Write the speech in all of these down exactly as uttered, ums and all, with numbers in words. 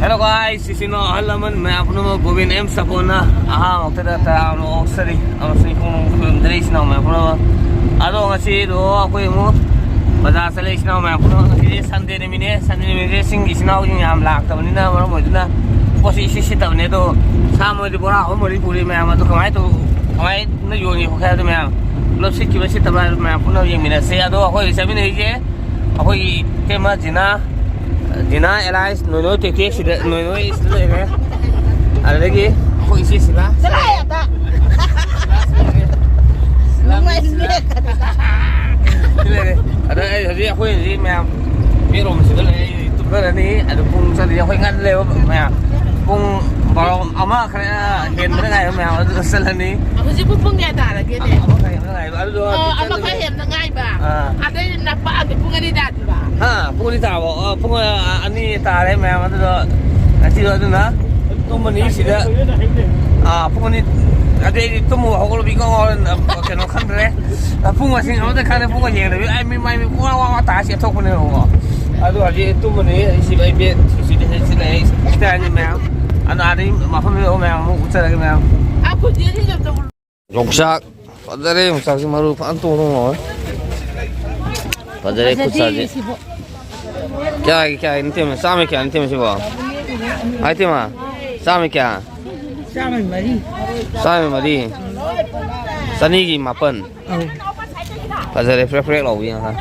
Hello guys, ꯏꯆꯤꯟ ꯏꯅꯥꯎ ꯑꯍꯜ ꯂꯃꯟ ꯃꯌꯥꯝ ꯄꯨꯝꯅꯃꯛ ꯒꯣꯕꯤꯟ ꯑꯦꯝ ꯁꯄꯣꯟꯅ ꯑꯍꯥꯡꯕ ꯃꯛꯇꯗ ꯇꯔꯥꯝꯅ ꯑꯣꯛꯆꯔꯤ ꯑꯃꯁꯨꯡ ꯏꯄꯨꯡ ꯈꯨꯔꯨꯝꯖꯔꯤ ꯏꯆꯤꯟ ꯏꯅꯥꯎ ꯃꯌꯥꯝ ꯄꯨꯝꯅꯃꯛ꯫ ꯑꯗꯣ ꯉꯁꯤꯗꯣ ꯑꯩꯈꯣꯏ ꯑꯃꯨꯛ ꯕꯖꯥꯔ ꯆꯠꯂꯦ ꯏꯆꯤꯟ ꯏꯅꯥꯎ ꯃꯌꯥꯝ ꯄꯨꯝꯅꯃꯛ꯫ ꯉꯁꯤꯗꯤ ꯁꯟꯗꯦ ꯅꯨꯃꯤꯠꯅꯦ, ꯁꯟꯗꯦ ꯅꯨꯃꯤꯠꯁꯦ ꯆꯤꯡꯒꯤ ꯏꯆꯤꯟ ꯏꯅꯥꯎꯁꯤꯡ ꯌꯥꯝ ꯂꯥꯛꯇꯕꯅꯤꯅ ꯃꯔꯝ ꯑꯣꯏꯗꯨꯅ ꯄꯣꯠꯁꯤ ꯏꯁꯤꯠ ꯁꯤꯠꯇꯕꯅꯦ꯫ ꯑꯗꯣ ꯁꯥ ꯃꯣꯏꯗꯤ ꯕꯣꯔꯥ ꯑꯍꯨꯝ ꯃꯔꯤ ꯄꯨꯔꯤ ꯃꯌꯥꯝ꯫ ꯑꯗꯣ ꯀꯃꯥꯏꯅ ꯇꯧ-, ꯀꯃꯥꯏꯅ ꯌꯣꯟꯒꯦ ꯈꯣꯠꯀꯦ ꯍꯥꯏꯕꯗꯣ ꯃꯌꯥꯝ ꯄꯨꯂꯞ ꯁꯤꯠꯈꯤꯕ꯭ꯔꯥ ꯁꯤꯠꯇꯕ꯭ꯔꯥ ꯍꯥꯏꯕꯗꯣ ꯃꯌꯥꯝ ꯄꯨꯟꯅ ꯌꯦꯡꯃꯤꯟꯅꯁꯦ꯫ ꯑꯗꯣ ꯑꯩꯈꯣꯏ ꯆꯠꯃꯤꯟꯅꯔꯤꯁꯦ ꯑꯩꯈꯣꯏꯒꯤ ꯏꯇꯩꯃ ꯖꯤꯅꯥ, ꯖꯤꯅꯥ ꯑꯦꯂꯥꯏꯁ ꯅꯣꯏꯅꯣꯏ ꯇꯦꯛꯇꯦꯛ ꯁꯤꯗ, ꯅꯣꯏꯅꯣꯏ ꯁꯤꯗ ꯂꯩꯔꯦ꯫ ꯑꯗꯨꯗꯒꯤ ꯑꯩꯈꯣꯏ ꯏꯆꯦ ꯁꯤꯂꯥ꯫ ꯆꯠꯂꯣꯍꯦ ꯑꯗ꯫ ꯁꯤꯂꯥ ꯅꯨꯡꯉꯥꯏ ꯁꯤꯂꯥ꯫ ꯅꯦꯛꯀꯗꯤ꯫ ꯁꯤ ꯂꯩꯔꯦ꯫ ꯑꯗ ꯑꯩ ꯍꯧꯖꯤꯛ ꯑꯩꯈꯣꯏ ꯍꯧꯖꯤꯛ ꯃꯌꯥꯝ ꯃꯦꯠ ꯔꯣꯝ ꯁꯤꯗ ꯂꯩ꯫ ꯑꯩ ꯇꯨꯝꯊꯔꯅꯤ꯫ ꯑꯗꯨ ꯄꯨꯡ ꯆꯠꯂꯤ ꯑꯩꯈꯣꯏ ꯉꯟꯅ ꯂꯩꯕ ꯃꯌꯥꯝ꯫ ꯄꯨꯡ ꯕꯥꯔꯣ ꯑꯃ ꯈꯔ ꯍꯦꯟꯕꯗ ꯉꯥꯏꯕ ꯃꯌꯥꯝ ꯑꯗꯨꯗ ꯆꯠꯂꯅꯤ꯫ ꯍꯧꯖꯤꯛꯄꯨ ꯄꯨꯡ ꯀꯌꯥ ꯇꯥꯔꯒꯦꯅꯦ? ꯑꯃ ꯈꯔ ꯍꯦꯟꯕꯗ ꯉꯥꯏꯕ꯫ ꯑꯗꯨꯗꯣ ꯑꯣ, ꯑꯃ ꯈꯔ ꯍꯦꯟꯕꯗ ꯉꯥꯏꯕ꯫ ꯑꯥ꯫ ꯑꯗꯩ ꯅꯛꯄ ꯑꯗꯨ ꯄꯨꯡ ꯑꯅꯤ ꯇꯥꯗ꯭ꯔꯤꯕ? ꯍꯥ, ꯄꯨꯡ ꯑꯅꯤ ꯇꯥꯔꯕꯣ? ꯑ, ꯄꯨꯡ, ꯑ, ꯑꯅꯤ ꯇꯥꯔꯦ ꯃꯌꯥꯝ꯫ ꯑꯗꯨꯗꯣ ꯉꯁꯤꯗꯣ ꯑꯗꯨꯅ ꯇꯨꯝꯃꯅꯤ ꯁꯤꯗ꯫ ꯑ, ꯄꯨꯡ ꯑꯅꯤ, ꯑꯗꯩ ꯑꯩꯗꯤ ꯇꯨꯝꯃꯨ ꯍꯧꯒꯠꯂꯕꯤ ꯉꯥꯎ ꯉꯥꯎꯔ, ꯑ, ꯀꯩꯅꯣ ꯈꯪꯗ꯭ꯔꯦ꯫ ꯑ, ꯄꯨꯡ ꯃꯁꯤꯡ ꯑꯃꯇ ꯈꯪꯗꯦ꯫ ꯄꯨꯡ ꯌꯦꯡꯗꯕꯤ ꯑꯩ ꯃꯤ ꯃꯥꯏ ꯃꯤ ꯋꯥ ꯋꯥ ꯋꯥ ꯇꯥꯔ ꯆꯦꯟꯊꯣꯛꯄꯅꯦꯕꯀꯣ꯫ ꯑꯗꯨ ꯍꯧꯖꯤꯛ ꯇꯨꯝꯃꯅꯤ꯫ ꯑꯩ ꯁꯤ ꯑꯩ ꯕꯦꯠ ꯁꯤ ꯁꯤꯗ ꯁꯤ ꯂꯩ꯫ ꯁꯤ ꯇꯥꯏꯅꯤ ꯃꯌꯥꯝ꯫ ꯑꯗꯣ ꯑꯥꯗꯩ ꯃꯐꯝꯗꯨꯗ ꯃꯌꯥꯝ ꯑꯃꯨꯛ ꯎꯠꯆꯔꯒꯦ ꯃꯌꯥꯝ꯫ ꯑ, ꯈꯨꯟꯖꯦꯜꯁꯤ ꯌꯥꯝ ꯌꯣꯡꯆꯥꯛ꯫ ꯐꯖꯔꯦ, ꯌꯣꯡꯆꯥꯛꯁꯤ ꯃꯔꯨ ꯐꯖꯅ ꯇꯣꯡ ꯇꯣꯡ ꯂꯥꯎꯋꯦ꯫ ꯐꯖꯔꯦ, ꯈꯨꯠꯁꯥꯁꯦ꯫ ꯐꯖꯗꯦ ꯁꯤꯕꯣ꯫ ꯀꯌꯥꯒꯤ, ꯀꯌꯥꯒꯤ ꯅꯠꯇꯦ, ꯆꯥꯝꯃ ꯀꯌꯥ ꯅꯠꯇꯦ ꯁꯤꯕꯣ? ꯍꯥꯏ ꯇꯦꯃ, ꯆꯥꯝꯃ ꯀꯌꯥ? ꯆꯥꯝꯃ ꯃꯔꯤ꯫ ꯆꯥꯝꯃ ꯃꯔꯤ꯫ ꯆꯅꯤꯒꯤ ꯃꯥꯄꯟ꯫ ꯑꯧ꯫ ꯐꯖꯔꯦ, ꯐ꯭ꯔꯦꯛ ꯐ꯭ꯔꯦꯛ ꯂꯥꯎꯕꯤ ꯉꯥꯛꯇ꯫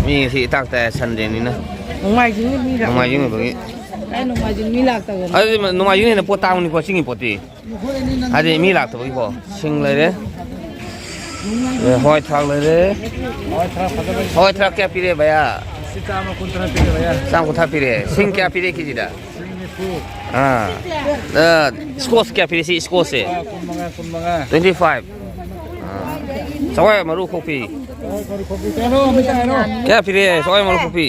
ꯃꯤ ꯉꯁꯤ ꯏꯇꯥꯛ ꯇꯥꯏ, ꯁꯟꯗꯦꯅꯤꯅ꯫ ꯅꯣꯡꯃꯥꯏꯖꯤꯡꯅꯤ ꯃꯤ ꯂꯥꯛ-, ꯅꯣꯡꯃꯥꯏꯖꯤꯡ ꯑꯣꯏꯕꯒꯤ꯫ ꯑꯦ, ꯅꯣꯡꯃꯥꯏꯖꯤꯡ ꯃꯤ ꯂꯥꯛꯇꯕꯅꯤ꯫ ꯑꯗꯨꯗꯤ ꯅꯣꯡꯃꯥꯏꯖꯤꯡ ꯍꯦꯟꯅ ꯄꯣꯠ ꯇꯥꯡꯕꯅꯤꯀꯣ, ꯆꯤꯡꯒꯤ ꯄꯣꯠꯇꯤ꯫ ꯍꯥꯏꯗꯤ ꯃꯤ ꯂꯥꯛꯇꯕꯒꯤꯀꯣ꯫ ꯁꯤꯡ ꯂꯩꯔꯦ꯫ ꯑꯦ, ꯍꯋꯥꯏ ꯊ꯭ꯔꯥꯛ ꯂꯩꯔꯦ꯫ ꯍꯋꯥꯏ ꯊ꯭ꯔꯥꯛ ꯐꯖꯕ꯫ ꯍꯋꯥꯏ ꯊ꯭ꯔꯥꯛ ꯀꯌꯥ ꯄꯤꯔꯦ ꯚꯩꯌꯥ? ꯁꯤ ꯆꯥꯝꯃ ꯀꯨꯟꯊ꯭ꯔꯥ ꯄꯤꯔꯦ ꯚꯩꯌꯥ꯫ ꯆꯥꯝꯃ ꯀꯨꯟꯊ꯭ꯔꯥ ꯄꯤꯔꯦ꯫ ꯁꯤꯡ ꯀꯌꯥ ꯄꯤꯔꯦ ꯀꯦꯖꯤꯗ? ꯁꯤꯡ ꯅꯤꯐꯨ꯫ ꯑꯥ꯫ ꯑ, ꯁ꯭ꯀꯣꯁ ꯀꯌꯥ ꯄꯤꯔꯦ ꯁꯤ ꯁ꯭ꯀꯣꯁꯁꯦ? ꯂꯨꯄꯥ ꯀꯨꯟꯃꯉꯥ, ꯀꯨꯟꯃꯉꯥ꯫ Twenty five꯫ ꯑꯥ꯫ ꯆꯋꯥꯏ ꯃꯔꯨ ꯈꯣꯛꯄꯤ꯫ ꯆꯋꯥꯏ ꯃꯔꯨ ꯈꯣꯛꯄꯤ꯫ ꯀꯩꯅꯣ, ꯑꯃ ꯆꯥꯏꯔꯣ? ꯀꯌꯥ ꯄꯤꯔꯦ ꯆꯋꯥꯏ ꯃꯔꯨ ꯈꯣꯛꯄꯤ?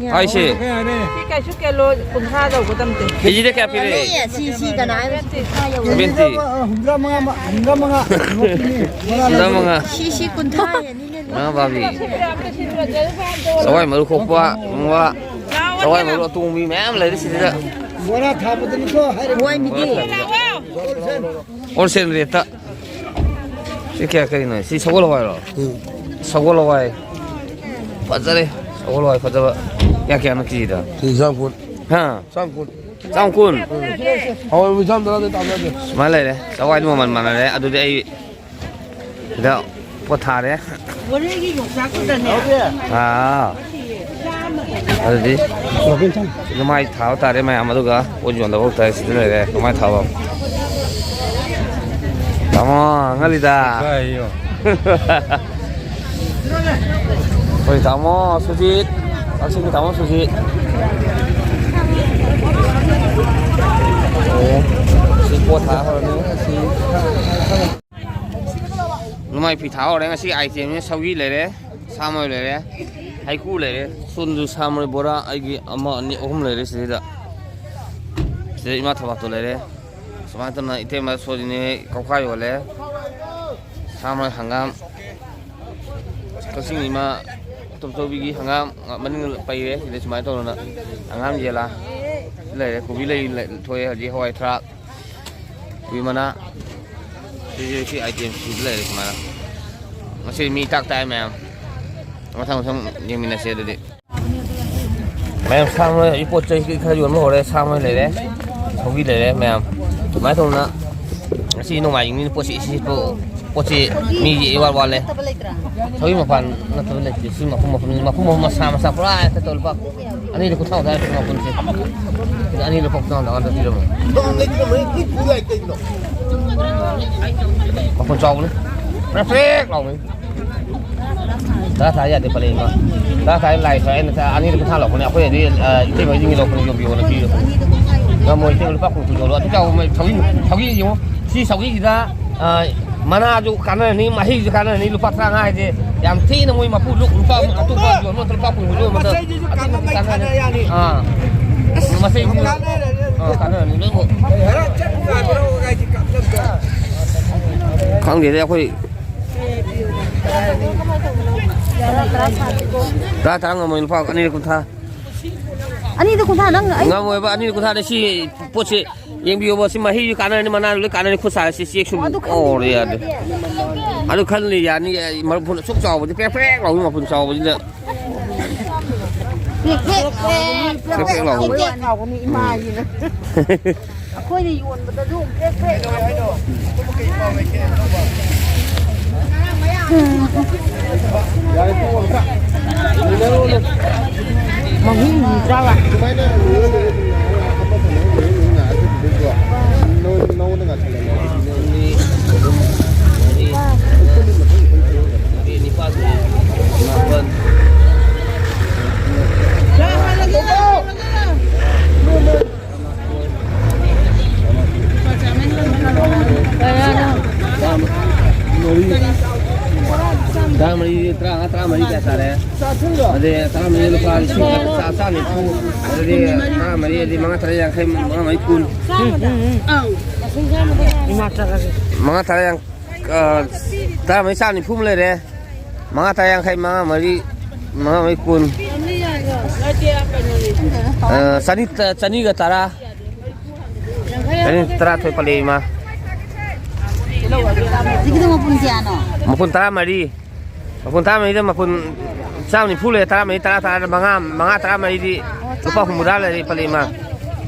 ꯍꯥꯏꯁꯦ꯫ ꯀꯌꯥꯅꯦ? ꯁꯤ ꯀꯩꯁꯨ ꯀꯤꯂꯣ ꯀꯨꯟꯊ꯭ꯔꯥ ꯌꯧꯒꯗꯝꯇꯦ꯫ ꯀꯦꯖꯤꯗ ꯀꯌꯥ ꯄꯤꯔꯦ? ꯁꯤ, ꯁꯤ ꯀꯅꯥ ꯍꯥꯏꯕ? ꯁꯤ ꯀꯨꯟꯊ꯭ꯔꯥ ꯌꯧꯒꯗꯝꯇꯦ꯫ ꯁꯚꯦꯟꯇꯤ꯫ ꯍꯨꯝꯗ꯭ꯔꯥ ꯃꯉꯥ, ꯍꯨꯝꯗ꯭ꯔꯥ ꯃꯉꯥ꯫ ꯍꯨꯝꯗ꯭ꯔꯥ ꯃꯉꯥ꯫ ꯁꯤ, ꯁꯤ ꯀꯨꯟꯊ꯭ꯔꯥ ꯍꯦꯟꯅꯤꯅꯦ꯫ ꯃꯉꯥ ꯄꯥꯕꯤ꯫ ꯆꯋꯥꯏ ꯃꯔꯨ ꯈꯣꯛꯄ, ꯃꯉꯥ꯫ ꯍꯋꯥꯏ ꯃꯔꯨ ꯑꯇꯣꯡꯕꯤ ꯃꯌꯥꯝ ꯂꯩꯔꯦ ꯁꯤꯗ꯫ ꯕꯣꯔꯥ ꯊꯥꯕꯗꯅꯤꯀꯣ ꯍꯥꯏꯔꯤꯕ꯫ ꯍꯋꯥꯏ ꯃꯤꯗꯤ꯫ ꯍꯣꯜꯁꯦꯜ ꯔꯦꯠꯇ꯫ ꯁꯤ ꯀꯌꯥ ꯀꯔꯤꯅꯣ? ꯁꯤ ꯁꯒꯣꯜ ꯍꯋꯥꯏꯔꯣ? ꯎꯝ꯫ ꯁꯒꯣꯜ ꯍꯋꯥꯏ꯫ ꯐꯖꯔꯦ꯫ ꯁꯒꯣꯜ ꯍꯋꯥꯏ ꯐꯖꯕ꯫ ꯀꯌꯥ ꯀꯌꯥꯅꯣ ꯀꯦꯖꯤꯗ? ꯀꯦꯖꯤ ꯆꯥꯝ ꯀꯨꯟ꯫ ꯍꯥ? ꯆꯥꯝ ꯀꯨꯟ꯫ ꯆꯥꯝ ꯀꯨꯟ? ꯎꯝ꯫ ꯍꯋꯥꯏ ꯃꯨꯕꯤ ꯆꯥꯝ ꯇꯔꯥꯗꯤ ꯇꯥꯕ ꯌꯥꯗꯦ꯫ ꯁꯨꯃꯥꯏꯅ ꯂꯩꯔꯦ꯫ ꯆꯋꯥꯏꯗꯤ ꯃꯃꯜ ꯃꯥꯟꯅꯔꯦ꯫ ꯑꯗꯨꯗꯤ ꯑꯩ ꯁꯤꯗ ꯄꯣꯠ ꯊꯥꯔꯦ꯫ ꯃꯣꯔꯦꯒꯤ ꯌꯣꯡꯆꯥꯛꯇꯨꯗꯅꯦ꯫ ꯑꯥ꯫ ꯑꯗꯨꯗꯤ ꯅꯨꯡꯉꯥꯏ ꯊꯥꯕ ꯇꯥꯔꯦ ꯃꯌꯥꯝ, ꯑꯗꯨꯒ ꯄꯣꯠ ꯌꯣꯟꯗꯕ ꯍꯧ ꯇꯥꯔꯦ꯫ ꯁꯤꯗ ꯂꯩꯔꯦ ꯅꯨꯡꯉꯥꯏ ꯊꯥꯕ꯫ ꯇꯥꯃꯣ, ꯉꯜꯂꯤꯗ꯫ ꯀꯥꯏꯌꯣ꯫ ꯑꯩꯈꯣꯏ ꯇꯥꯃꯣ ꯁꯨꯖꯤꯠ, ꯀꯛꯆꯤꯡꯒꯤ ꯇꯥꯃꯣ ꯁꯨꯖꯤꯠ꯫ ꯑꯦ, ꯁꯤ ꯄꯣꯠ ꯊꯥ ꯍꯧꯔꯅꯤ꯫ ꯁꯤ ꯅꯨꯡꯃꯥꯏ ꯐꯤ ꯊꯥ ꯍꯧꯔꯦ꯫ ꯉꯁꯤ ꯑꯥꯏꯇꯦꯝꯁꯦ ꯁꯧꯒꯤ ꯂꯩꯔꯦ, ꯁꯥ ꯃꯔꯣꯏ ꯂꯩꯔꯦ, ꯍꯩꯀ꯭ꯔꯨ ꯂꯩꯔꯦ꯫ ꯁꯣꯝꯗꯁꯨ ꯁꯥ ꯃꯔꯣꯏ ꯕꯣꯔꯥ ꯑꯩꯒꯤ ꯑꯃ, ꯑꯅꯤ, ꯑꯍꯨꯝ ꯂꯩꯔꯦ ꯁꯤꯗꯩꯗ꯫ ꯁꯤꯗ ꯏꯃꯥ ꯊꯕꯥꯛꯇꯣ ꯂꯩꯔꯦ꯫ ꯁꯨꯃꯥꯏꯅ ꯇꯧꯅ ꯏꯇꯩꯃ ꯁꯣꯔꯤꯅꯦ ꯀꯧꯈꯥ ꯌꯣꯜꯂꯦ꯫ ꯁꯥ ꯃꯔꯣꯏ ꯍꯪꯒꯥꯝ꯫ ꯀꯛꯆꯤꯡ ꯏꯃꯥ ꯇꯣꯝꯆꯧꯕꯤꯒꯤ ꯍꯪꯒꯥꯝ ꯃꯅꯤꯡ ꯄꯩꯔꯦ꯫ ꯁꯤꯗ ꯁꯨꯃꯥꯏꯅ ꯇꯧꯗꯅ ꯍꯪꯒꯥꯝ ꯌꯦꯂꯥ ꯂꯩꯔꯦ꯫ ꯀꯣꯕꯤ ꯂꯩ ꯂꯩ-, ꯊꯣꯛꯑꯦ ꯍꯧꯖꯤꯛ꯫ ꯍꯋꯥꯏ ꯊ꯭ꯔꯥꯛ, ꯀꯣꯕꯤ ꯃꯅꯥ꯫ ꯁꯤꯁꯨ ꯁꯤ ꯑꯥꯏꯇꯦꯝ ꯁꯤꯗ ꯂꯩꯔꯦ ꯁꯨꯃꯥꯏꯅ꯫ ꯉꯁꯤ ꯃꯤ ꯇꯥꯛ ꯇꯥꯏ ꯃꯌꯥꯝ꯫ ꯃꯊꯪ ꯃꯊꯪ ꯌꯦꯡꯃꯤꯟꯅꯁꯦ ꯑꯗꯨꯗꯤ꯫ ꯃꯌꯥꯝ ꯁꯥ ꯃꯔꯣꯏ ꯍꯧꯖꯤꯛ ꯄꯣꯠ ꯆꯩ ꯈꯔ ꯌꯣꯟꯕ ꯍꯧꯔꯦ꯫ ꯁꯥ ꯃꯔꯣꯏ ꯂꯩꯔꯦ, ꯁꯧꯒꯤ ꯂꯩꯔꯦ ꯃꯌꯥꯝ꯫ ꯁꯨꯃꯥꯏꯅ ꯇꯧꯗꯅ ꯉꯁꯤ ꯅꯣꯡꯃꯥꯏꯖꯤꯡꯅꯤꯅ ꯄꯣꯠꯁꯤ ꯏꯁꯤ ꯁꯤꯠꯄ, ꯄꯣꯠꯁꯤ ꯃꯤꯁꯤ ꯏꯋꯥꯠ ꯋꯥꯠꯂꯦ꯫ ꯁꯧꯒꯤ ꯃꯄꯥꯟ ꯅꯠꯇꯕ ꯂꯩꯇꯦ꯫ ꯁꯤ ꯃꯄꯨꯝ ꯃꯄꯨꯝ, ꯃꯄꯨꯝ ꯃꯄꯨꯝ ꯃꯁꯥ ꯃꯁꯥ ꯄꯨꯔꯥ ꯍꯦꯛꯇ ꯇꯧ ꯂꯨꯄꯥ ꯑꯅꯤꯗ ꯀꯨꯟꯊ꯭ꯔꯥ ꯃꯄꯨꯟꯁꯦ꯫ ꯁꯤꯗ ꯑꯅꯤꯗ ꯂꯨꯄꯥ ꯀꯨꯟꯊ꯭ꯔꯥ ꯇꯉꯥꯟꯗ ꯄꯤꯔꯝꯃꯦ꯫ ꯃꯄꯨꯟ ꯆꯥꯎꯕꯅꯤ꯫ ꯄ꯭ꯔꯦꯛ ꯄ꯭ꯔꯦꯛ ꯂꯥꯎꯕꯅꯤ꯫ ꯇꯔꯥ ꯊꯥ ꯌꯥꯗꯦ ꯄꯜꯂꯛꯏ ꯏꯃꯥ꯫ ꯇꯔꯥ ꯊꯥ ꯂꯥꯏ ꯊꯣꯛꯑꯦ꯫ ꯑꯩꯅ ꯊꯥ ꯑꯅꯤꯗ ꯀꯨꯟꯊ꯭ꯔꯥ ꯂꯧꯔꯛꯄꯅꯦ꯫ ꯑꯩꯈꯣꯏ ꯑꯗꯨꯗꯤ, ꯑ, ꯏꯇꯩꯃ ꯍꯣꯏꯗꯒꯤ ꯂꯧꯔꯛꯄꯅꯦ, ꯌꯣꯟꯕꯤꯌꯣꯅ ꯄꯤꯔꯕꯅꯦ꯫ ꯉꯝꯃꯣꯏ ꯏꯇꯩꯃ, ꯂꯨꯄꯥ ꯀꯨꯟ ꯀꯨꯟ ꯌꯣꯜꯂꯣ꯫ ꯑꯗꯨ ꯆꯥꯎꯕ ꯁꯧꯒꯤ, ꯁꯧꯒꯤ ꯌꯦꯡꯉꯣ꯫ ꯁꯤ ꯁꯧꯒꯤꯁꯤꯗ, ꯑ, ꯃꯅꯥꯁꯨ ꯀꯥꯟꯅꯔꯅꯤ, ꯃꯍꯩꯁꯨ ꯀꯥꯟꯅꯔꯅꯤ꯫ ꯂꯨꯄꯥ ꯇꯔꯥꯃꯉꯥ ꯍꯥꯏꯁꯦ ꯌꯥꯝ ꯊꯤꯅ ꯃꯣꯏ ꯃꯄꯨ ꯂꯨꯞ-, ꯂꯨꯄꯥ ꯑꯇꯣꯞꯄ ꯌꯣꯟꯕ ꯃꯇꯝꯗ ꯂꯨꯄꯥ ꯀꯨꯟ ꯀꯨꯟ ꯌꯣꯟꯕꯗ ꯃꯆꯩꯁꯤꯁꯨ ꯀꯥꯟꯅꯕ ꯀꯥꯟꯅꯔꯦ꯫ ꯀꯥꯟꯅꯔꯦ꯫ ꯑꯥ꯫ ꯃꯆꯩꯁꯤꯁꯨ, ꯑꯥ, ꯀꯥꯟꯅꯔꯅꯤ ꯂꯣꯏꯅꯃꯛ꯫ ꯈꯔ ꯆꯠ ꯅꯨꯡꯉꯥꯏꯕ꯭ꯔꯣ ꯒꯥꯏꯁꯤ ꯀꯥꯞꯅꯕꯗꯣ? ꯈꯪꯗꯦꯗ ꯑꯩꯈꯣꯏ꯫ ꯇꯔꯥ, ꯇꯔꯥ ꯉꯝꯃꯣꯏ, ꯂꯨꯄꯥ ꯑꯅꯤꯔ ꯀꯨꯟꯊ꯭ꯔꯥ꯫ ꯑꯅꯤꯗ ꯀꯨꯟꯊ꯭ꯔꯥ ꯅꯪ ꯑꯩ ꯉꯝꯃꯣꯏꯕ, ꯑꯅꯤꯗ ꯀꯨꯟꯊ꯭ꯔꯥꯗ ꯁꯤ ꯄꯣꯠꯁꯦ ꯌꯦꯡꯕꯤꯌꯣꯕ, ꯁꯤ ꯃꯍꯩꯁꯨ ꯀꯥꯟꯅꯔꯅꯤ, ꯃꯅꯥꯁꯨ ꯂꯣꯏ ꯀꯥꯟꯅꯔꯅꯤ, ꯈꯨꯠ ꯁꯥꯁꯤ ꯆꯦꯛ ꯁꯨꯝ ꯑꯗꯨ ꯈꯪꯗꯦ꯫ ꯑꯣꯔꯦ ꯌꯥꯗꯦ꯫ ꯑꯗꯨ ꯈꯜꯂꯤ ꯌꯥꯅꯤ, ꯑꯩ ꯃꯔꯨꯞ ꯑꯁꯨꯛ ꯆꯥꯎꯕꯁꯤ ꯄ꯭ꯔꯦꯛ ꯄ꯭ꯔꯦꯛ ꯂꯥꯎꯏ ꯃꯄꯨꯟ ꯆꯥꯎꯕꯁꯤꯗ꯫ ꯄ꯭ꯔꯦꯛ ꯄ꯭ꯔꯦꯛ ꯄ꯭ꯔꯦꯛ ꯄ꯭ꯔꯦꯛ ꯄ꯭ꯔꯦꯛ ꯂꯥꯎꯕꯅꯤ꯫ ꯄ꯭ꯔꯦꯛ ꯄ꯭ꯔꯦꯛ ꯂꯥꯎꯕꯅꯤ꯫ ꯎꯝ꯫ ꯑꯩꯈꯣꯏꯅ ꯌꯣꯟꯕꯗꯁꯨ ꯄ꯭ꯔꯦꯛ ꯄ꯭ꯔꯦꯛ ꯂꯥꯎꯏ꯫ ꯃꯍꯨꯝ ꯍꯨꯝꯗ꯭ꯔꯥꯒ꯫ ꯇꯔꯥꯃꯔꯤ, ꯇꯔꯥꯃꯉꯥ, ꯇꯔꯥꯃꯔꯤ ꯀꯌꯥ ꯇꯥꯔꯦ? ꯑꯗꯩ ꯇꯔꯥꯃꯔꯤ ꯂꯨꯄꯥ ꯂꯤꯁꯤꯡ ꯆꯥ-, ꯆꯥ ꯅꯤꯐꯨ꯫ ꯑꯗꯨꯗꯤ ꯇꯔꯥꯃꯔꯤ, ꯑꯗꯩ ꯃꯉꯥ, ꯇꯔꯥ, ꯌꯥꯡꯈꯩ, ꯃꯉꯥ, ꯃꯔꯤ, ꯀꯨꯟ꯫ ꯃꯉꯥ, ꯇꯔꯥ, ꯌꯥꯡ-, ꯑ, ꯇꯔꯥꯃꯔꯤ, ꯆꯥ ꯅꯤꯐꯨ ꯑꯃ ꯂꯩꯔꯦ꯫ ꯃꯉꯥ, ꯇꯔꯥ, ꯌꯥꯡꯈꯩ, ꯃꯉꯥ, ꯃꯔꯤ, ꯃꯉꯥ, ꯃꯔꯤ, ꯀꯨꯟ꯫ ꯑ, ꯆꯅꯤ, ꯆꯅꯤꯒ ꯇꯔꯥ꯫ ꯆꯅꯤ ꯇꯔꯥꯊꯣꯏ ꯄꯜꯂꯛꯑꯦ ꯏꯃꯥ꯫ ꯍꯧꯖꯤꯛꯀꯤꯗꯣ ꯃꯄꯨꯟ ꯀꯌꯥꯅꯣ? ꯃꯄꯨꯟ ꯇꯔꯥꯃꯔꯤ꯫ ꯃꯄꯨꯟ ꯇꯔꯥꯃꯔꯤꯗ ꯃꯄꯨꯟ ꯆꯥꯝ ꯅꯤꯐꯨ ꯂꯩꯔꯦ, ꯇꯔꯥꯃꯔꯤ, ꯇꯔꯥ, ꯇꯔꯥ, ꯃꯉꯥ, ꯃꯉꯥ, ꯇꯔꯥꯃꯔꯤꯗꯤ ꯂꯨꯄꯥ ꯍꯨꯝꯐꯨꯇꯔꯥ ꯂꯩꯔꯦ ꯄꯜꯂꯛꯑꯦ ꯏꯃꯥ꯫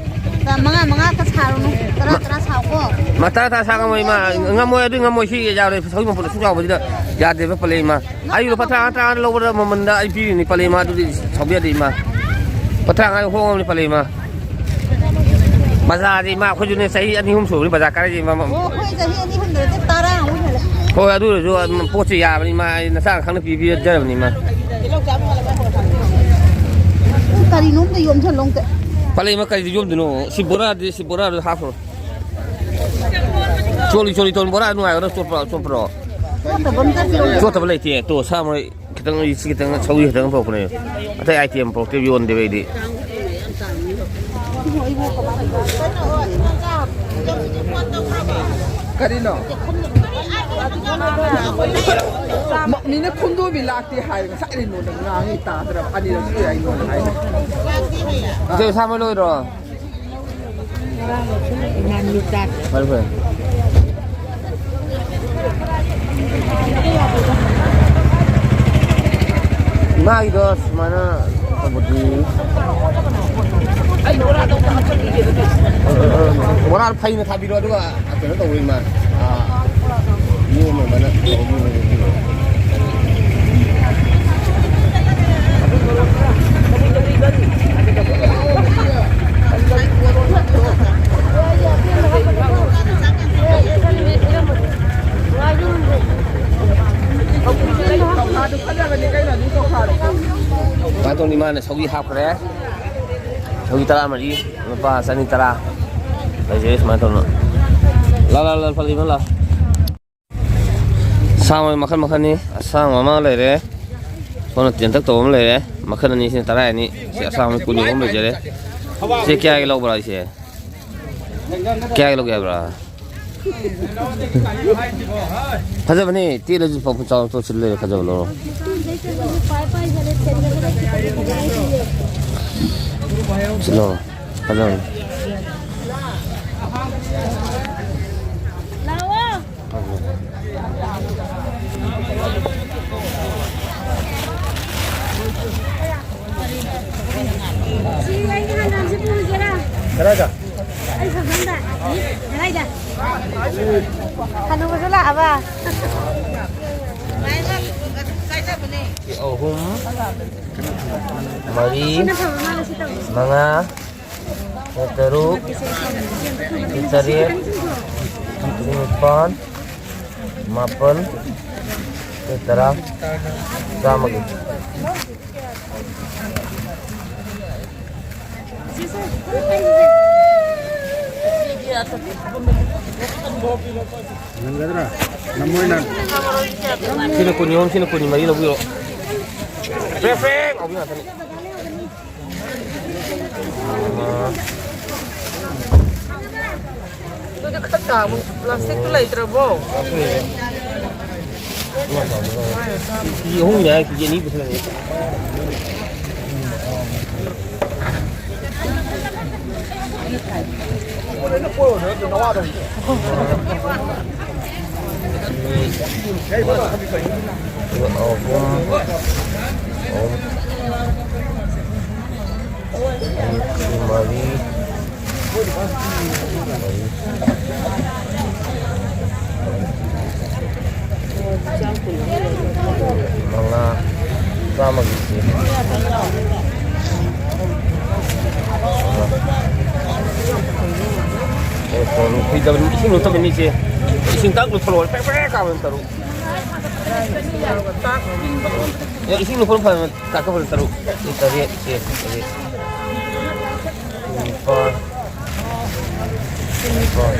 ꯃꯉꯥ, ꯃꯉꯥ ꯈꯛ ꯁꯥꯔꯨꯅꯨ꯫ ꯇꯔꯥ, ꯃ-, ꯇꯔꯥ ꯁꯥꯎꯀꯣ꯫ ꯃ-, ꯇꯔꯥ, ꯇꯔꯥ ꯁꯥ ꯉꯝꯃꯣꯏ ꯏꯃꯥ꯫ ꯉꯝꯃꯣꯏ, ꯑꯗꯨ ꯉꯝꯃꯣꯏ꯫ ꯁꯤ ꯌꯥꯔꯣꯏ꯫ ꯁꯧꯒ꯭ꯔꯤ ꯃꯄꯨꯟ ꯑꯁꯨꯛ ꯆꯥꯎꯕꯁꯤꯗ ꯌꯥꯗꯦꯕ ꯄꯜꯂꯛꯑꯦ ꯏꯃꯥ꯫ ꯑꯩ ꯂꯨꯄꯥ ꯇꯔꯥ, ꯇꯔꯥ ꯂꯧꯕꯗ ꯃꯃꯟꯗ ꯑꯩ ꯄꯤꯔꯤꯅꯤ ꯄꯜꯂꯛꯑꯦ ꯏꯃꯥ꯫ ꯑꯗꯨꯗꯤ ꯁꯥꯎꯕ ꯌꯥꯗꯦ ꯏꯃꯥ꯫ ꯂꯨꯄꯥ ꯇꯔꯥꯃꯉꯥ ꯍꯣꯡꯉꯕꯅꯤ ꯄꯜꯂꯛꯑꯦ ꯏꯃꯥ꯫ ꯕꯖꯥꯔꯗꯤ ꯏꯃꯥ, ꯑꯩꯈꯣꯏꯁꯨꯅꯦ, ꯆꯍꯤ ꯑꯅꯤ ꯑꯍꯨꯝ ꯁꯨꯔꯕꯅꯤ ꯕꯖꯥꯔ ꯀꯥꯔꯛꯏꯁꯦ ꯏꯃꯥ꯫ ꯑꯣ, ꯑꯩꯈꯣꯏ ꯆꯍꯤ ꯑꯅꯤ ꯑꯍꯨꯝꯗ ꯅꯠꯇꯦ, ꯇꯔꯥꯃꯨꯛ ꯍꯦꯜꯂꯦ꯫ ꯍꯣꯏ, ꯑꯗꯨ ꯑꯣꯏꯔꯁꯨ, ꯑꯗꯨꯝ ꯄꯣꯠꯁꯦ ꯌꯥꯕꯅꯤ ꯏꯃꯥ, ꯑꯩ ꯅꯁꯥꯅ ꯈꯪꯅ ꯄꯤꯕꯤꯔꯗꯕꯅꯤ ꯏꯃꯥ꯫ ꯀꯔꯤꯅꯣꯝꯇ ꯌꯣꯝꯁꯜꯂꯣ ꯑꯝꯇ꯫ ꯄꯜꯂꯛꯏ ꯏꯃꯥ, ꯀꯔꯤꯗ ꯌꯣꯝꯗꯣꯏꯅꯣ? ꯁꯤ ꯕꯣꯔꯥꯗꯤ, ꯁꯤ ꯕꯣꯔꯥꯗ ꯍꯥꯞꯈ꯭ꯔꯣ꯫ ꯆꯣꯠꯂꯤ, ꯆꯣꯠꯂꯤ ꯇꯧꯅꯤ ꯕꯣꯔꯥ, ꯅꯨꯡꯉꯥꯏꯒꯗ꯭ꯔꯣ? ꯆꯣꯠꯄ꯭ꯔꯣ, ꯆꯣꯠꯄ꯭ꯔꯣ? ꯆꯣꯠꯇꯕ ꯑꯝꯇ ꯄꯤꯔꯛꯑꯣ꯫ ꯆꯣꯠꯇꯕ ꯂꯩꯇꯦ꯫ ꯇꯣ, ꯁꯥ ꯃꯔꯣꯏ ꯈꯤꯇꯪ, ꯁꯤ ꯈꯤꯇꯪ, ꯁꯧꯒ꯭ꯔꯤ ꯈꯤꯇꯪ ꯄꯨꯔꯛꯄꯅꯦ꯫ ꯑꯇꯩ item ꯄꯨꯔꯛꯇꯦ, ꯌꯣꯟꯗꯦꯕ ꯑꯩꯗꯤ꯫ ꯀꯔꯤꯅꯣ? ꯃ-, ꯃꯤꯅ ꯈꯨꯟꯗꯣꯃꯤ ꯂꯥꯛꯇꯦ ꯍꯥꯏ, ꯉꯁꯥꯏꯗꯩ ꯅꯉꯣꯟꯗ ꯉꯥꯡꯉꯤ ꯇꯥꯗ꯭ꯔꯕ? ꯑꯅꯤꯔꯛ ꯁꯨꯔꯦ ꯑꯩ ꯅꯉꯣꯟꯗ ꯍꯥꯏꯗꯣ꯫ ꯏꯆꯦ, ꯁꯥꯃ ꯂꯣꯏꯔꯣ? ꯐꯔꯦ, ꯐꯔꯦ꯫ ꯏꯃꯥꯒꯤꯗꯣ ꯁꯨꯃꯥꯏꯅ ꯇꯧꯕꯗꯤ, ꯕꯣꯔꯥ ꯐꯩꯅ ꯊꯥꯕꯤꯔꯣ, ꯑꯗꯨꯒ ꯀꯩꯅꯣ ꯇꯧꯕ ꯏꯃꯥ, ꯑꯥ, ꯌꯣꯝꯃ ꯑꯗꯨꯃꯥꯏꯅ ꯇꯧꯕꯤꯔꯣ꯫ ꯃꯥꯇꯣꯟ ꯏꯃꯥꯅ ꯁꯧꯒꯤ ꯍꯥꯞꯈ꯭ꯔꯦ꯫ ꯁꯧꯒꯤ ꯇꯔꯥꯃꯔꯤ, ꯂꯨꯄꯥ ꯆꯅꯤ ꯇꯔꯥ ꯂꯩꯖꯔꯦ ꯁꯨꯃꯥꯏꯅ ꯇꯧꯗꯅ꯫ ꯂꯥ, ꯂꯥ, ꯂꯥ, ꯂꯨꯄꯥ ꯂꯩꯕ ꯂꯥ꯫ ꯑꯁꯥꯡꯕ ꯃꯈꯜ ꯃꯈꯜꯅꯤ꯫ ꯑꯁꯥꯡꯕ ꯑꯃ ꯂꯩꯔꯦ, ꯁꯣꯝꯅ ꯇꯦꯟꯇꯛ ꯇꯧꯕ ꯑꯃ ꯂꯩꯔꯦ, ꯃꯈꯜ ꯑꯅꯤꯁꯤꯅ ꯇꯔꯥꯅꯤ꯫ ꯁꯤ ꯑꯁꯥꯡꯕ ꯀꯨꯟ ꯑꯍꯨꯝ ꯂꯩꯖꯔꯦ꯫ ꯁꯤ ꯀꯌꯥꯒꯤ ꯂꯧꯕ꯭ꯔꯥ ꯏꯆꯦ? ꯀꯌꯥꯒꯤ ꯂꯧꯒꯦ ꯍꯥꯏꯕ꯭ꯔꯥ? ꯐꯖꯕꯅꯦ, ꯇꯦꯜꯂꯁꯨ ꯐ-, ꯆꯥꯎꯅ ꯇꯣꯠꯁꯤꯜꯂ ꯂꯩꯔꯦ, ꯐꯖꯕ ꯂꯧꯔꯣ꯫ ꯁꯤ ꯂꯧꯔꯣ, ꯐꯖꯕꯅꯦ꯫ ꯁꯤ ꯑꯩꯒꯤ ꯍꯪꯒꯥꯝꯁꯤ ꯄꯨꯔꯁꯤꯔꯥ? ꯀꯗꯥꯏꯗ? ꯑꯩ ꯁꯝꯐꯝꯗ꯫ ꯀꯗꯥꯏꯗ? ꯍꯅꯨꯕꯁꯨ ꯂꯥꯛꯑꯕ? ꯑꯍꯨꯝ, ꯃꯔꯤ, ꯁꯤꯅ ꯐꯕ ꯃꯥꯜꯂꯦ, ꯁꯤ ꯇꯧꯁꯤ꯫ ꯃꯉꯥ, ꯇꯔꯨꯛ, ꯇꯔꯦꯠ, ꯅꯤꯄꯥꯜ, ꯃꯥꯄꯜ, ꯇꯔꯥ, ꯆꯥꯝꯃꯒꯤ꯫ ꯅꯪꯒꯗ꯭ꯔꯥ? ꯅꯝꯃꯣꯏ ꯅꯪ꯫ ꯁꯤꯅ ꯀꯨꯟꯅꯤ ꯑꯍꯨꯝ, ꯁꯤꯅ ꯀꯨꯟꯅꯤ ꯃꯔꯤ ꯂꯧꯕꯤꯔꯣ꯫ ꯐ꯭ꯔꯦꯡ ꯐ꯭ꯔꯦꯡ ꯂꯥꯎꯕꯤ ꯉꯥꯛꯇꯅꯤ꯫ ꯄ꯭ꯂꯥꯁꯇꯤꯛꯇꯨ ꯂꯩꯇ꯭ꯔꯕꯣ? ꯀꯦꯖꯤ ꯑꯍꯨꯝꯅꯦ ꯍꯥꯏ, ꯀꯦꯖꯤ ꯑꯅꯤ ꯄꯨꯁꯤꯜꯂꯛꯑꯦ꯫ ꯑꯍꯨꯝ, ꯑꯍꯨꯝ, ꯃꯔꯤ, ꯃꯔꯤ꯫ ꯃꯉꯥ, ꯆꯥꯝꯃꯒꯤ ꯆꯦ꯫ ꯃꯉꯥ꯫ ꯑꯣ, ꯇꯔꯨꯛ꯫ ꯏꯁꯤꯡ ꯂꯨꯞꯊꯣꯛꯀꯅꯤ, ꯏꯆꯦ꯫ ꯏꯁꯤꯡ ꯇꯛ ꯂꯨꯞꯊꯣꯛꯂꯛꯑꯣ꯫ ꯄ꯭ꯔꯦꯛ ꯄ꯭ꯔꯦꯛ ꯀꯥꯝꯕ ꯇꯔꯨꯛ꯫ ꯑꯦ, ꯏꯁꯤꯡ ꯂꯨꯞꯄꯅ ꯐꯔꯕꯅꯦ꯫ ꯇꯥꯀꯣ ꯐꯖꯅ ꯇꯔꯨꯛ꯫ ꯁꯤ ꯇꯔꯦꯠ, ꯁꯤ ꯇꯔꯦꯠ꯫ ꯅꯤꯄꯥꯜ꯫ ꯅꯤꯄꯥꯜ꯫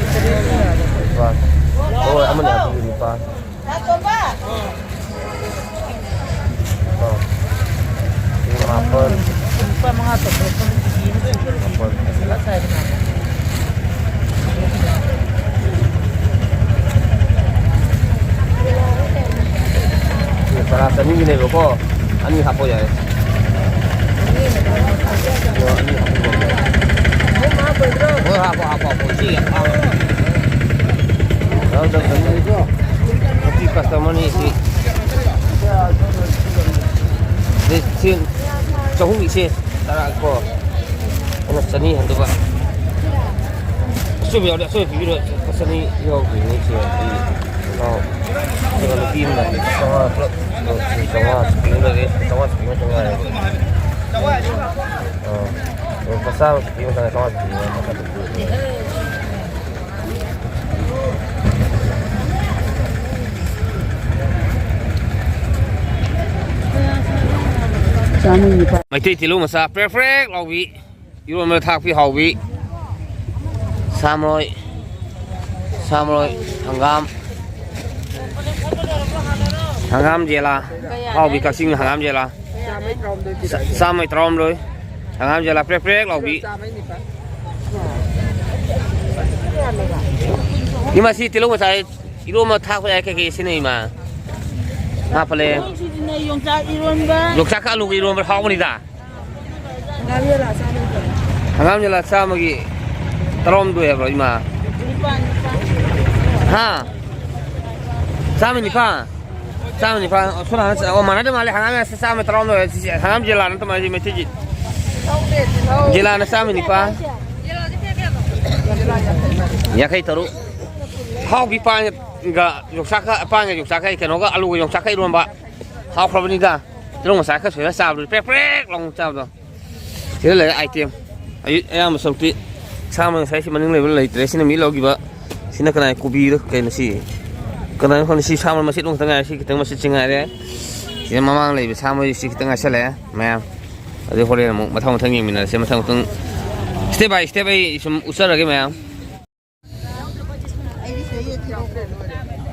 ꯅꯤꯄꯥꯜ꯫ ꯍꯣꯏ, ꯑꯃꯅꯤ ꯍꯥꯞꯄꯤꯌꯨ, ꯅꯤꯄꯥꯜ꯫ ꯅꯤꯄꯥꯜ꯫ ꯁꯤ ꯃꯥꯄꯜ꯫ ꯂꯨꯄꯥ ꯃꯉꯥ ꯇꯧꯕ ꯃꯥꯄꯜ꯫ ꯄꯩꯁꯥ ꯁꯥꯏꯗꯅ꯫ ꯁꯤ ꯇꯔꯥ ꯆꯅꯤꯒꯤꯅꯦꯕꯀꯣ, ꯑꯅꯤ ꯍꯥꯞꯄ ꯌꯥꯏ꯫ ꯑꯣ, ꯑꯅꯤ ꯍꯥꯞꯄ ꯌꯥꯏ꯫ ꯍꯣꯏ, ꯍꯥꯞꯄꯣ, ꯍꯥꯞꯄꯣ, ꯍꯥꯞꯄꯣ꯫ ꯁꯤ ꯌꯥꯝ ꯄꯥꯝꯃꯦ꯫ ꯌꯥꯝ ꯇꯧꯁꯟꯅꯩꯀꯣ꯫ ꯉꯁꯤ ꯀꯁꯇꯃꯔꯅꯤ ꯁꯤ꯫ ꯁꯤ, ꯁꯤ ꯆꯍꯨꯝꯒꯤ ꯁꯦ ꯇꯔꯥ ꯀꯣ꯫ ꯑꯩꯅ ꯆꯅꯤ ꯍꯟꯗꯣꯛꯄ꯫ ꯑꯆꯣꯏꯕ ꯌꯥꯎꯔꯗꯤ ꯑꯆꯣꯏꯕ ꯄꯤꯕꯤꯔꯣ꯫ ꯂꯨꯄꯥ ꯆꯅꯤ ꯌꯥꯎꯗ꯭ꯔꯤꯅꯦ ꯁꯦ꯫ ꯑꯩ ꯏꯅꯥꯎ꯫ ꯑꯗꯨꯒ ꯅꯨꯄꯤ ꯑꯃꯅ ꯆꯥꯝꯃꯉꯥ ꯄꯨꯂꯞ꯫ ꯆꯥꯝꯃꯉꯥ ꯁꯨꯄꯤ ꯑꯃ ꯂꯩꯔꯦ꯫ ꯆꯥꯝꯃꯉꯥ ꯁꯨꯄꯤ ꯑꯃ ꯆꯥꯝꯃꯉꯥ ꯍꯥꯏꯔꯦ꯫ ꯑꯥ꯫ ꯂꯨꯄꯥ ꯆꯥꯝꯃ ꯁꯨꯄꯤ ꯑꯃ ꯆꯥꯝꯃꯉꯥ ꯁꯨꯄꯤ ꯑꯃ꯫ ꯆꯥꯝꯃ ꯅꯤꯄꯥꯜ꯫ ꯃꯩꯇꯩ ꯇꯤꯜꯍꯧ ꯃꯆꯥ ꯄ꯭ꯔꯦꯛ ꯄ꯭ꯔꯦꯛ ꯂꯥꯎꯕꯤ꯫ ꯏꯔꯣꯟꯕꯗ ꯊꯥꯛꯄꯤ ꯍꯥꯎꯕꯤ꯫ ꯁꯥ ꯃꯔꯣꯏ, ꯁꯥ ꯃꯔꯣꯏ, ꯍꯪꯒꯥꯝ, ꯍꯪꯒꯥꯝ ꯖꯦꯂꯥ, ꯍꯥꯎꯕꯤ ꯀꯛꯆꯤꯡ ꯍꯪꯒꯥꯝ ꯖꯦꯂꯥ꯫ ꯆꯥ-, ꯆꯥꯝꯃꯩ ꯇꯔꯥꯍꯨꯝꯗꯣꯏ꯫ ꯍꯪꯒꯥꯝ ꯖꯦꯂꯥ ꯄ꯭ꯔꯦꯛ ꯄ꯭ꯔꯦꯛ ꯂꯥꯎꯕꯤ꯫ ꯏꯃꯥ, ꯁꯤ ꯇꯤꯜꯍꯧ ꯃꯆꯥ ꯏꯔꯣꯝꯕ ꯊꯥꯛꯄ ꯌꯥꯏ꯫ ꯀꯩꯀꯩ ꯁꯤꯅ ꯏꯃꯥ? ꯍꯥꯞꯄꯂꯦ꯫ ꯁꯤꯁꯤꯅ ꯌꯣꯡꯆꯥꯛ ꯏꯔꯣꯟꯕ꯫ ꯌꯣꯡꯆꯥꯛꯀ ꯑꯂꯨꯒ ꯏꯔꯣꯟꯕ ꯍꯥꯎꯕꯅꯤꯗ꯫ ꯍꯪꯒꯥꯝ ꯌꯦꯂꯥ ꯆꯥꯝꯃꯒꯤ ꯇꯔꯥꯍꯨꯝꯗꯣꯏ ꯍꯥꯏꯕ꯭ꯔꯣ, ꯏꯃꯥ? ꯍꯥ? ꯆꯥꯝꯃ ꯅꯤꯄꯥꯟ? ꯆꯥꯝꯃ ꯅꯤꯄꯥꯟ? ꯑꯣ, ꯁꯣꯝ ꯅꯥꯀꯟ ꯆ-, ꯑꯣ, ꯃꯥꯟꯅꯗꯦ ꯃꯥꯜꯂꯦ꯫ ꯍꯪꯒꯥꯝ ꯌꯦꯂꯥ ꯆꯥꯝꯃ ꯇꯔꯥꯍꯨꯝꯗꯣꯏ꯫ ꯁꯤ ꯍꯪꯒꯥꯝ ꯌꯦꯂꯥ ꯅꯠꯇ ꯃꯥꯜꯂꯦ, ꯁꯤ ꯃꯩꯇꯩꯒꯤ꯫ ꯌꯦꯂꯥꯅ ꯆꯥꯝꯃ ꯅꯤꯄꯥꯟ꯫ ꯌꯥꯡꯈꯩ ꯇꯔꯨꯛ꯫ ꯍꯥꯎꯕꯤ ꯄꯥꯟꯒ ꯌꯣꯡꯆꯥꯛꯀ, ꯄꯥꯟꯒ ꯌꯣꯡꯆꯥꯛꯀ, ꯀꯩꯅꯣꯒ, ꯑꯂꯨꯒ ꯌꯣꯡꯆꯥꯛꯀ ꯏꯔꯣꯟꯕ꯫ ꯍꯥꯎꯈ꯭ꯔꯕꯅꯤꯗ꯫ ꯇꯤꯜꯍꯧ ꯃꯆꯥ ꯈꯔ ꯁꯣꯏꯔ ꯆꯥꯕꯗꯨꯗꯤ ꯄ꯭ꯔꯦꯛ ꯄ꯭ꯔꯦꯛ ꯂꯥꯎꯅ ꯆꯥꯕꯗꯣ꯫ ꯁꯤꯗ ꯂꯩꯔꯦ item꯫ ꯑꯌꯨꯛ ꯑꯌꯥꯝꯕ ꯁꯔꯨꯛꯇꯤ ꯁꯥ ꯃꯔꯣꯏ ꯉꯁꯥꯏ ꯁꯤ ꯃꯅꯤꯡ ꯂꯩꯕ ꯂꯩꯇ꯭ꯔꯦ꯫ ꯁꯤꯅ ꯃꯤ ꯂꯧꯈꯤꯕ꯫ ꯁꯤꯅ ꯀꯅꯥꯏ ꯀꯣꯕꯤꯔ ꯀꯩꯅꯣ ꯁꯤ? ꯀꯅꯥꯏꯅꯣ ꯈꯪꯗꯦ꯫ ꯁꯤ ꯁꯥ ꯃꯔꯣꯏ ꯃꯆꯦꯠ ꯑꯃ ꯈꯛꯇ ꯉꯥꯏꯔꯦ꯫ ꯁꯤ ꯈꯤꯇꯪ ꯃꯆꯦꯠꯁꯤ ꯉꯥꯏꯔꯦ꯫ ꯁꯤꯗ ꯃꯃꯥꯡ ꯂꯩꯕ ꯁꯥ ꯃꯔꯣꯏ ꯁꯤ ꯈꯤꯇꯪ ꯉꯥꯏꯁꯜꯂꯛꯑꯦ ꯃꯌꯥꯝ꯫ ꯑꯗꯨ ꯍꯣꯔꯦꯟ ꯑꯃꯨꯛ ꯃꯊꯪ ꯃꯊꯪ ꯌꯦꯡꯃꯤꯟꯅꯔꯁꯦ꯫ ꯃꯊꯪ ꯃꯊꯪ step by step ꯑꯩ ꯁꯨꯝ ꯎꯠꯆꯔꯒꯦ ꯃꯌꯥꯝ꯫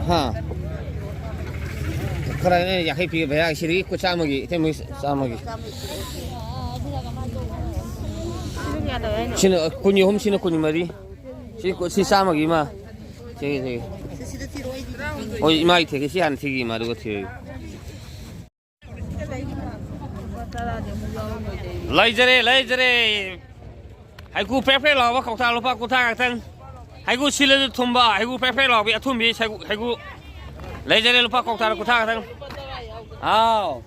ꯍꯥ? ꯈꯔ ꯌꯥꯡꯈꯩ ꯄꯤꯒꯦ ꯚꯩꯌꯥ꯫ ꯁꯤꯗꯒꯤ ꯆꯥꯝꯃꯒꯤ, ꯏꯇꯩꯃꯒꯤ ꯆꯥꯝꯃꯒꯤ꯫ ꯁꯤꯅ ꯀꯨꯟꯒꯤ ꯑꯍꯨꯝ, ꯁꯤꯅ ꯀꯨꯟꯒꯤ ꯃꯔꯤ꯫ ꯁꯤ ꯀꯨ-, ꯁꯤ ꯆꯥꯝꯃꯒꯤ ꯑꯃ꯫ ꯁꯤꯒꯤ, ꯁꯤꯒꯤ꯫ ꯍꯣꯏ, ꯏꯃꯥꯒꯤ ꯊꯦꯛꯀꯦ꯫ ꯁꯤ ꯍꯥꯟꯅ ꯊꯤꯒꯤ ꯏꯃꯥ, ꯑꯗꯨꯒ ꯊꯤꯔꯒꯦ꯫ ꯂꯩꯖꯔꯦ, ꯂꯩꯖꯔꯦ꯫ ꯍꯩꯀꯨ ꯄ꯭ꯔꯦꯛ ꯄ꯭ꯔꯦꯛ ꯂꯥꯎꯕ ꯀꯧꯇꯥ ꯂꯨꯄꯥ ꯀꯨꯟꯊ꯭ꯔꯥ ꯉꯥꯛꯇꯪ꯫ ꯍꯩꯀꯨ ꯁꯤꯜꯂꯁꯨ ꯊꯨꯝꯕ, ꯍꯩꯀꯨ ꯄ꯭ꯔꯦꯛ ꯄ꯭ꯔꯦꯛ ꯂꯥꯎꯕꯤ ꯑꯊꯨꯝꯕꯤ ꯍꯩꯀꯨ, ꯍꯩꯀꯨ꯫ ꯂꯩꯖꯔꯦ, ꯂꯨꯄꯥ ꯀꯧꯇꯥꯗ ꯀꯨꯟꯊ꯭ꯔꯥ ꯉꯥꯛꯇꯪ꯫ ꯑꯥꯎ꯫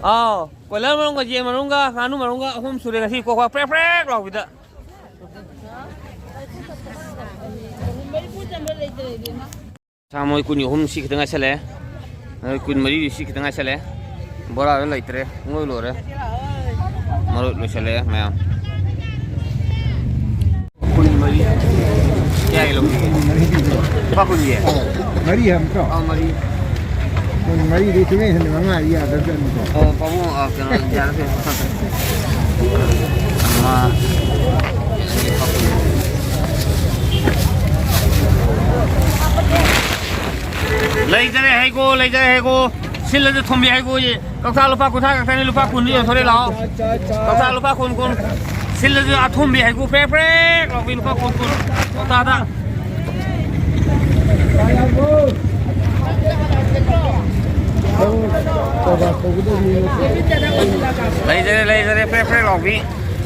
ꯑꯥꯎ꯫ ꯀꯣꯏꯂꯔ ꯃꯔꯨꯝꯒ ꯌꯦꯟ ꯃꯔꯨꯝꯒ ꯉꯥꯅꯨ ꯃꯔꯨꯝꯒ ꯑꯍꯨꯝ ꯁꯨꯔꯦ ꯉꯁꯤ ꯀꯣꯛꯄ ꯄ꯭ꯔꯦꯛ ꯄ꯭ꯔꯦꯛ ꯂꯥꯎꯕꯤꯗ꯫ ꯁꯥ ꯃꯔꯣꯏ ꯀꯨꯟꯒꯤ ꯑꯍꯨꯝ ꯁꯤ ꯈꯤꯇꯪ ꯉꯥꯏꯁꯜꯂꯛꯑꯦ꯫ ꯃꯔꯣꯏ ꯀꯨꯟꯃꯔꯤꯗꯤ ꯁꯤ ꯈꯤꯇꯪ ꯉꯥꯏꯁꯜꯂꯛꯑꯦ꯫ ꯕꯣꯔꯥꯗ ꯂꯩꯇ꯭ꯔꯦ꯫ ꯄꯨꯡꯂꯣꯏ ꯂꯣꯏꯔꯦ꯫ ꯃꯔꯣꯏ ꯂꯣꯏꯁꯜꯂꯛꯑꯦ ꯃꯌꯥꯝ꯫ ꯀꯨꯟꯃꯔꯤ꯫ ꯀꯌꯥꯒꯤ ꯂꯧꯕꯤꯒꯦ? ꯂꯨꯄꯥ ꯀꯨꯟꯒꯤ? ꯃꯔꯤ ꯍꯥꯏꯕ ꯅꯠꯇ꯭ꯔꯣ? ꯑꯥ, ꯃꯔꯤ꯫ ꯀꯨꯟꯃꯔꯤꯗꯤ ꯁꯨꯡꯍꯦꯟ ꯍꯦꯟꯅ ꯃꯉꯥꯗꯤ ꯌꯥꯗꯕꯖꯥꯠꯅꯤꯀꯣ꯫ ꯑꯣ, ꯄꯥꯕꯨꯡ, ꯑꯥ, ꯀꯩꯅꯣ, ꯌꯥꯔꯁꯦ꯫ ꯑꯥ꯫ ꯂꯩꯖꯔꯦ ꯍꯩꯒꯣ, ꯂꯩꯖꯔꯦ ꯍꯩꯒꯣ꯫ ꯁꯤꯜꯂꯁꯨ ꯊꯨꯝꯕꯤ ꯍꯩꯒꯣ꯫ ꯀꯧꯇꯥ ꯂꯨꯄꯥ ꯀꯨꯟꯊ꯭ꯔꯥ ꯈꯛꯇꯅꯤ, ꯂꯨꯄꯥ ꯀꯨꯟꯗꯤ ꯌꯣꯟꯊꯣꯔꯛꯑꯦ, ꯂꯥꯛꯑꯣ꯫ ꯀꯧꯇꯥ ꯂꯨꯄꯥ ꯀꯨꯟ, ꯀꯨꯟ꯫ ꯁꯤꯜꯂꯁꯨ ꯑꯊꯨꯝꯕꯤ ꯍꯩꯀꯨ ꯄ꯭ꯔꯦꯛ ꯄ꯭ꯔꯦꯛ ꯂꯥꯎꯕꯤ ꯂꯨꯄꯥ ꯀꯨꯟ ꯀꯨꯟ ꯀꯧꯇꯥꯗ꯫ ꯂꯩꯖꯔꯦ, ꯂꯩꯖꯔꯦ, ꯄ꯭ꯔꯦꯛ ꯄ꯭ꯔꯦꯛ ꯂꯥꯎꯕꯤ꯫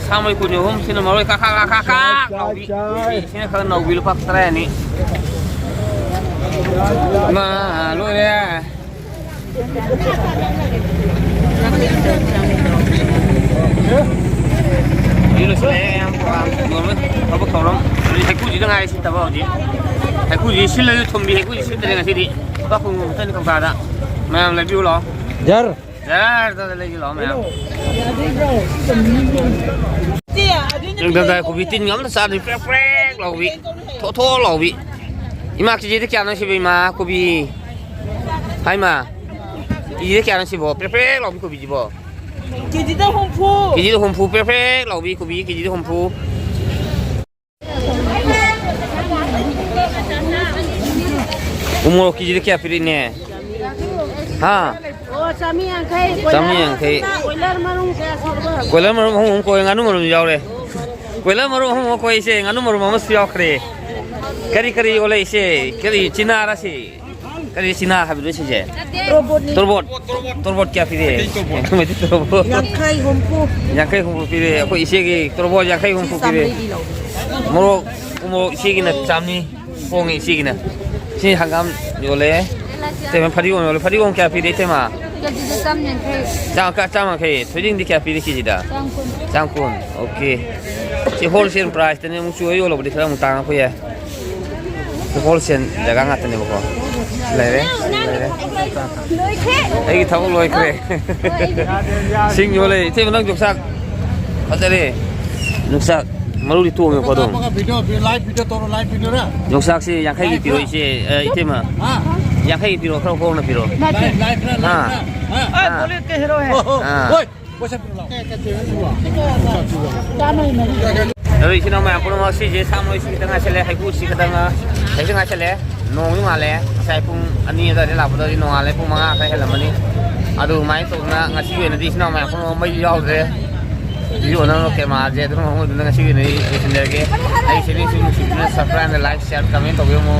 ꯁꯥ ꯃꯔꯣꯏ ꯀꯨꯟ ꯑꯍꯨꯝ, ꯁꯤꯅ ꯃꯔꯣꯏ ꯀꯥꯈꯥ ꯀꯥꯈꯥ ꯀꯥꯛ ꯂꯥꯎꯕꯤ꯫ ꯁꯤꯅ ꯈꯔ ꯅꯧꯕꯤ, ꯂꯨꯄꯥ ꯇꯔꯥ ꯑꯅꯤ꯫ ꯏꯃꯥ, ꯂꯣꯏꯔꯦ꯫ ꯌꯦꯡꯉꯨꯁꯦ, ꯌꯥꯝ ꯌꯣꯟꯕ ꯊꯕꯛ ꯊꯧꯔꯝ꯫ ꯍꯧꯖꯤꯛ ꯍꯩꯀꯨꯁꯤꯗ ꯉꯥꯏꯔꯦ ꯁꯤꯠꯇꯕ ꯍꯧꯖꯤꯛ꯫ ꯍꯩꯀꯨꯁꯤ ꯁꯤꯠꯂꯁꯨ ꯊꯨꯝꯕꯤ ꯍꯩꯀꯨꯁꯤ ꯁꯤꯠꯇ꯭ꯔꯦ ꯉꯁꯤꯗꯤ꯫ ꯂꯨꯄꯥ ꯀꯨꯟ ꯀꯨꯟ ꯈꯛꯇꯅꯤ ꯀꯧꯇꯥꯗ꯫ ꯃꯌꯥꯝ ꯂꯩꯕꯤꯌꯨ ꯂꯥꯛꯑꯣ꯫ ꯖꯔ꯫ ꯖꯔ ꯇꯧꯗꯅ ꯂꯩꯕꯤꯌꯨ ꯂꯥꯛꯑꯣ ꯃꯌꯥꯝ꯫ ꯅꯤꯡꯊꯝꯊꯥ ꯀꯣꯕꯤ ꯇꯤꯟꯒ ꯑꯝꯇ ꯆꯥꯗ꯭ꯔꯤ, ꯄ꯭ꯔꯦꯛ ꯄ꯭ꯔꯦꯛ ꯂꯥꯎꯕꯤ, ꯊꯣꯠ ꯊꯣꯠ ꯂꯥꯎꯕꯤ꯫ ꯏꯃꯥ, ꯀꯦꯖꯤꯗ ꯀꯌꯥꯅꯣ ꯁꯤꯕꯨ ꯏꯃꯥ ꯀꯣꯕꯤ? ꯍꯥꯏꯃ, ꯀꯦꯖꯤꯗ ꯀꯌꯥꯅꯣ ꯁꯤꯕꯣ? ꯄ꯭ꯔꯦꯛ ꯄ꯭ꯔꯦꯛ ꯂꯥꯎꯕꯤ ꯀꯣꯕꯤꯁꯤꯕꯣ? ꯀꯦꯖꯤꯗ ꯍꯨꯝꯐꯨ꯫ ꯀꯦꯖꯤꯗ ꯍꯨꯝꯐꯨ, ꯄ꯭ꯔꯦꯛ ꯄ꯭ꯔꯦꯛ ꯂꯥꯎꯕꯤ ꯀꯣꯕꯤ, ꯀꯦꯖꯤꯗ ꯍꯨꯝꯐꯨ꯫ ꯎꯃꯣꯔꯣꯛ ꯀꯦꯖꯤꯗ ꯀꯌꯥ ꯄꯤꯔꯤꯅꯦ? ꯍꯥ? ꯑꯣ, ꯆꯥꯝꯃꯔꯤ ꯌꯥꯡꯈꯩ꯫ ꯆꯥꯝꯃꯔꯤ ꯌꯥꯡꯈꯩ꯫ ꯀꯣꯏꯂꯔ ꯃꯔꯨꯝ ꯀꯌꯥ ꯁꯨꯔꯕ? ꯀꯣꯏꯂꯔ ꯃꯔꯨꯝ ꯑꯍꯨꯝ ꯑꯃ ꯀꯣꯛꯑꯦ, ꯉꯥꯅꯨ ꯃꯔꯨꯝ ꯌꯥꯎꯔꯦ꯫ ꯀꯣꯏꯂꯔ ꯃꯔꯨꯝ ꯑꯍꯨꯝ ꯑꯃ ꯀꯣꯛꯏꯁꯦ, ꯉꯥꯅꯨ ꯃꯔꯨꯝ ꯑꯃꯁꯨ ꯌꯥꯎꯈ꯭ꯔꯦ꯫ ꯀꯔꯤ ꯀꯔꯤ ꯌꯣꯜꯂꯦ ꯏꯆꯦ? ꯀꯔꯤ ꯆꯤꯅꯥꯔ ꯁꯤ? ꯀꯔꯤ ꯆꯤꯅꯥ ꯍꯥꯏꯕꯗꯨ ꯁꯤꯁꯦ? ꯇꯣꯔꯕꯣꯠꯅꯤ꯫ ꯇꯣꯔꯕꯣꯠ꯫ ꯇꯣꯔꯕꯣꯠ ꯀꯌꯥ ꯄꯤꯔꯦ? ꯃꯩꯇꯩ ꯇꯣꯔꯕꯣꯠ꯫ ꯃꯩꯇꯩ ꯇꯣꯔꯕꯣꯠ꯫ ꯌꯥꯡꯈꯩ ꯍꯨꯝꯐꯨ꯫ ꯌꯥꯡꯈꯩ ꯍꯨꯝꯐꯨ ꯄꯤꯔꯦ꯫ ꯑꯩꯈꯣꯏ ꯏꯆꯦꯒꯤ ꯇꯣꯔꯕꯣꯠ ꯌꯥꯡꯈꯩ ꯍꯨꯝꯐꯨ ꯄꯤꯔꯦ꯫ ꯆꯥꯝꯃꯔꯤꯗꯤ ꯂꯧꯒꯦ꯫ ꯃꯣꯔꯣꯛ ꯎꯃꯣꯔꯣꯛ ꯏꯆꯦꯒꯤꯅ ꯆꯥꯝꯃꯔꯤ꯫ ꯍꯣꯡꯉꯤ ꯏꯆꯦꯒꯤꯅ꯫ ꯁꯤ ꯍꯪꯒꯥꯝ ꯌꯣꯜꯂꯦ꯫ ꯏꯇꯩꯃ ꯐꯗꯤꯒꯣꯝ ꯌꯣꯜꯂꯦ꯫ ꯐꯗꯤꯒꯣꯝ ꯀꯌꯥ ꯄꯤꯔꯦ ꯏꯇꯩꯃ? ꯀꯦꯖꯤꯗ ꯆꯥꯝ ꯌꯥꯡꯈꯩ꯫ ꯆꯥ-, ꯀ-, ꯆꯥꯝ ꯌꯥꯡꯈꯩ꯫ ꯊꯣꯏꯗꯤꯡꯗꯤ ꯀꯌꯥ ꯄꯤꯔꯦ ꯀꯦꯖꯤꯗ? ꯆꯥꯝ ꯀꯨꯟ꯫ ꯆꯥꯝ ꯀꯨꯟ꯫ ꯑꯣꯀꯦ꯫ ꯁꯤ ꯍꯣꯜꯁꯦꯜ ꯄ꯭ꯔꯥꯏꯁꯇꯅꯦ꯫ ꯑꯃꯨꯛ ꯆꯨ ꯌꯣꯜꯂꯕꯗꯤ ꯈꯔ ꯑꯃꯨꯛ ꯇꯥꯡꯉꯛꯄ ꯌꯥꯏ꯫ ꯍꯣꯜꯁꯦꯜ ꯖꯒꯥ ꯉꯥꯛꯇꯅꯦꯕꯀꯣ꯫ ꯂꯩꯔꯦ, ꯂꯩꯔꯦ꯫ ꯑꯩꯒꯤ ꯊꯕꯛ ꯂꯣꯏꯈ꯭ꯔꯦ꯫ ꯁꯤꯡ ꯌꯣꯜꯂꯦ꯫ ꯏꯇꯩꯃ, ꯅꯪ ꯌꯣꯡꯆꯥꯛ ꯐꯖꯔꯦ꯫ ꯌꯣꯡꯆꯥꯛ ꯃꯔꯨꯗꯤ ꯇꯣꯡꯉꯦꯀꯣ ꯑꯗꯨꯝ꯫ ꯚꯤꯗꯤꯑꯣ, ꯚꯤꯗꯤꯑꯣ, ꯂꯥꯏꯚ ꯚꯤꯗꯤꯑꯣ ꯇꯧꯔꯣ, ꯂꯥꯏꯚ ꯚꯤꯗꯤꯑꯣꯔ? ꯌꯣꯡꯆꯥꯛꯁꯤ ꯌꯥꯡꯈꯩꯒꯤ ꯄꯤꯔꯣ, ꯏꯆꯦ, ꯑ, ꯏꯇꯩꯃ꯫ ꯍꯥ? ꯌꯥꯡꯈꯩꯒꯤ ꯄꯤꯔꯣ, ꯈꯔ ꯍꯣꯡꯅ ꯄꯤꯔꯣ꯫ ꯂꯥꯏꯚ, ꯂꯥꯏꯚꯔ, ꯍꯥ? ꯂꯥꯏꯚꯔ? ꯍꯥ? ꯍꯥ? ꯍꯣꯏ, ꯍꯣꯏ, ꯍꯣꯏ꯫ ꯑꯥ꯫ ꯍꯣꯏ꯫ ꯑꯗꯣ ꯏꯆꯤꯟ ꯏꯅꯥꯎ ꯃꯌꯥꯝ ꯄꯨꯝꯅꯃꯛ, ꯁꯤꯁꯦ ꯁꯥ ꯃꯔꯣꯏꯁꯤ ꯈꯤꯇꯪ ꯉꯥꯏꯁꯜꯂꯦ, ꯍꯩꯀ꯭ꯔꯨꯁꯤ ꯈꯤꯇꯪ ꯉꯥꯏ-, ꯍꯩꯁꯨ ꯉꯥꯏꯁꯜꯂꯦ꯫ ꯅꯣꯡꯁꯨ ꯉꯥꯜꯂꯦ꯫ ꯉꯁꯥꯏ ꯄꯨꯡ ꯑꯅꯤ ꯑꯗꯨꯋꯥꯏꯗ ꯂꯥꯛꯄꯗꯗꯤ ꯅꯣꯡꯉꯥꯜꯂꯦ, ꯄꯨꯡ ꯃꯉꯥ ꯈꯔ ꯍꯦꯜꯂꯝꯃꯅꯤ꯫ ꯑꯗꯨꯃꯥꯏꯅ ꯇꯧꯗꯅ ꯉꯁꯤꯒꯤ ꯑꯣꯏꯅꯗꯤ ꯏꯆꯤꯟ ꯏꯅꯥꯎ ꯃꯌꯥꯝ ꯄꯨꯝꯅꯃꯛ ꯃꯩ ꯌꯥꯎꯗ꯭ꯔꯦ꯫ ꯚꯤꯗꯤꯑꯣ ꯅꯝꯕ ꯀꯦꯃꯥꯁꯦ ꯑꯗꯨꯝ ꯃꯉꯣꯟꯗ ꯉꯁꯤꯒꯤꯗꯤ ꯂꯣꯏꯁꯤꯟꯖꯔꯒꯦ꯫ ꯑꯩ ꯆꯦꯅꯦꯜꯁꯤ ꯅꯨꯡꯁꯤꯕꯤꯗꯨꯅ subscribe, like, share, comment ꯇꯧꯕꯤꯔꯝꯃꯣ꯫